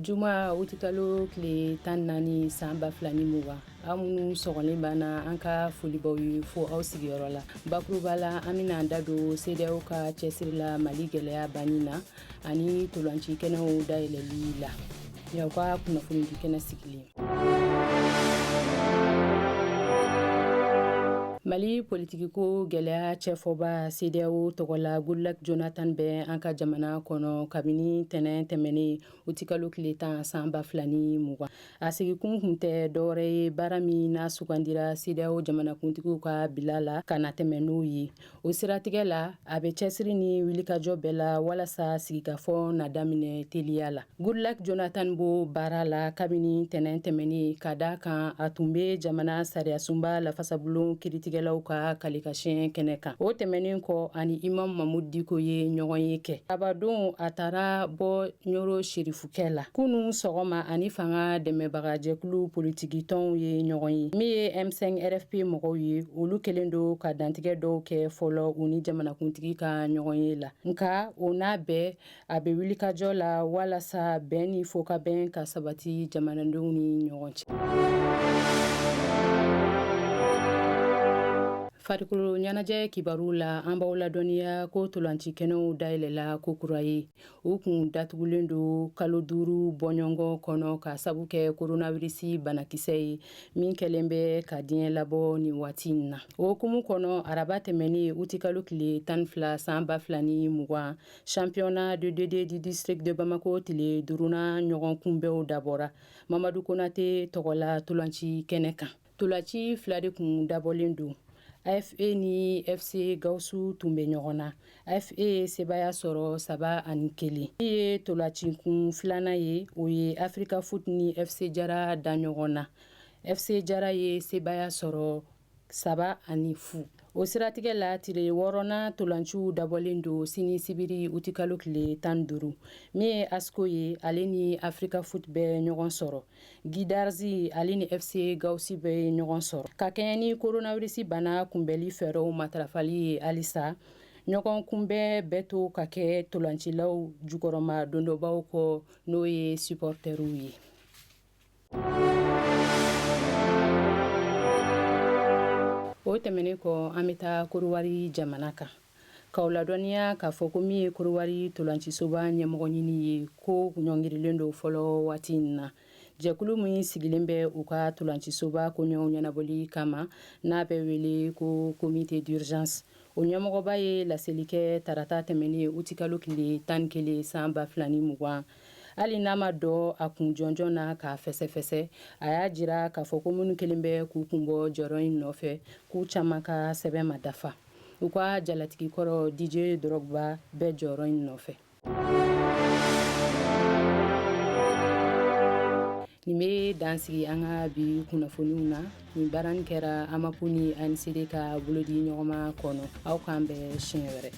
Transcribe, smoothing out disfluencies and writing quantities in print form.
Juma utikalo tile 14 san 2020, aw minnu sɔgɔlen b'an na, an ka foli b'aw ye fo aw sigiyɔrɔ la. Bakuruba la, an bɛna an da don CEDEAO ka cɛsiri la Mali gɛlɛya banni na ani tolanci kɛnɛw dayɛlɛli la, y'aw ka kunnafonidi kɛnɛ sigilen. Mali politikiko gɛlɛya cɛfɔba CEDEAO tɔgɔ la, Goodluck Jonathan, bɛ an ka jamana kɔnɔ kabini tɛnɛn tɛmɛnen utikalo tile 10 san 2020. A sigikun kun tɛ dɔwɛrɛ ye, baara min n'a sugandira CEDEAO jamanakuntigiw ka bila la ka na tɛmɛ n'o ye. O siratigɛ la, a bɛ cɛsiri ni wulikajɔ bɛɛ la walasa sigikafɔ na daminɛ teliya la. Goodluck Jonathan b'o baara la kabini tɛnɛn tɛmɛnen, ka da kan a tun bɛ jamana sariyasunba lafasabulon kiritigɛlaw ka kalikasiyɛn kɛnɛ kan. O tɛmɛnen kɔ, ani Imam Mahmoud Dicko ye ɲɔgɔnye kɛ. Arabadon, a taara bɔ Ɲoro Serifukɛ la. Kunun sɔgɔma, ani fanga dɛmɛbagajɛkulu politikitɔnw ye ɲɔgɔn ye. Min ye M5 RFP mɔgɔw ye, olu kɛlen don ka dantigɛ dɔw kɛ fɔlɔ u ni jamanakuntigi ka ɲɔgɔnye la. Nka o n'a bɛɛ, a bɛ wulikajɔ la walasa bɛn ni fɔkabɛn ka sabati jamanadenw ni ɲɔgɔn cɛ. Farikolo ɲɛnajɛ kibaru la, an b'aw ladɔnniya ko tolanci kɛnɛw dayɛlɛla ko kura ye. U kun datugulen don kalo 5 bɔɲɔgɔn kɔnɔ ka sabu kɛ koronawirisi banakisɛ ye min kɛlen bɛ ka diɲɛ labɔ nin waati in na. O hukumu kɔnɔ, araba tɛmɛnen utikalo tile 12 san 2020, championnat de D2 du district de Bamako tile duurunan ɲɔgɔn kunbɛnw dabɔra Mamadu Konate tɔgɔla tolanci kɛnɛ kan. Tolanci fila de kun dabɔlen don. AFE ni FC Gawusu tun bɛ ɲɔgɔn na. AFE ye sebaaya sɔrɔ 3-1. Min ye tolanci kun filanan ye, o ye Africa Foot ni FC Jara da ɲɔgɔn na. FC Jara ye sebaaya sɔrɔ 3-0. O siratigɛ la, tile wɔɔrɔnan tolanciw dabɔlen don sini sibiri utikalo tile 15. Min ye ASCO ye, ale ni Africa Foot bɛ ɲɔgɔn sɔrɔ. Gidarzi, ale ni FC Gawusi bɛ ɲɔgɔn sɔrɔ. Ka kɛɲɛ ni koronawirisi bana kunbɛli fɛɛrɛw matarafali ye halisa, ɲɔgɔn kunbɛn bɛ to ka kɛ tolancilaw jukɔrɔma dondɔbaw kɔ, n'o ye supporteriw ye. O tɛmɛnen kɔ, an bɛ taa Korowari jamana kan k'aw ladɔnniya k'a fɔ ko min ye Korowari tolancisoba ɲɛmɔgɔ ɲini ye, ko ɲɔngirilen don fɔlɔ waati in na. Jɛkulu min sigilen bɛ u ka tolancisoba koɲɛw ɲɛnabɔli kama, n'a bɛ wele ko comité d'urgence, o ɲɛmɔgɔba ye laseli kɛ tarata tɛmɛnen utikalo tile 11 san 2020. Hali n'a ma dɔn a kun jɔnjɔn na k'a fɛsɛfɛsɛ, a y'a jira k'a fɔ ko minnu kelen bɛ k'u kun bɔ jɔyɔrɔ in nɔfɛ, k'u caman ka sɛbɛn ma dafa. U ka jalatigi kɔrɔ Didier Drogba bɛ jɔyɔrɔ in nɔfɛ. Nin bɛ dan sigi an ka bi kunnafoniw na. Nin baara nin kɛra AMAP ni ANCD ka bolodi ɲɔgɔnma kɔnɔ. Aw k'an bɛn siɲɛ wɛrɛ.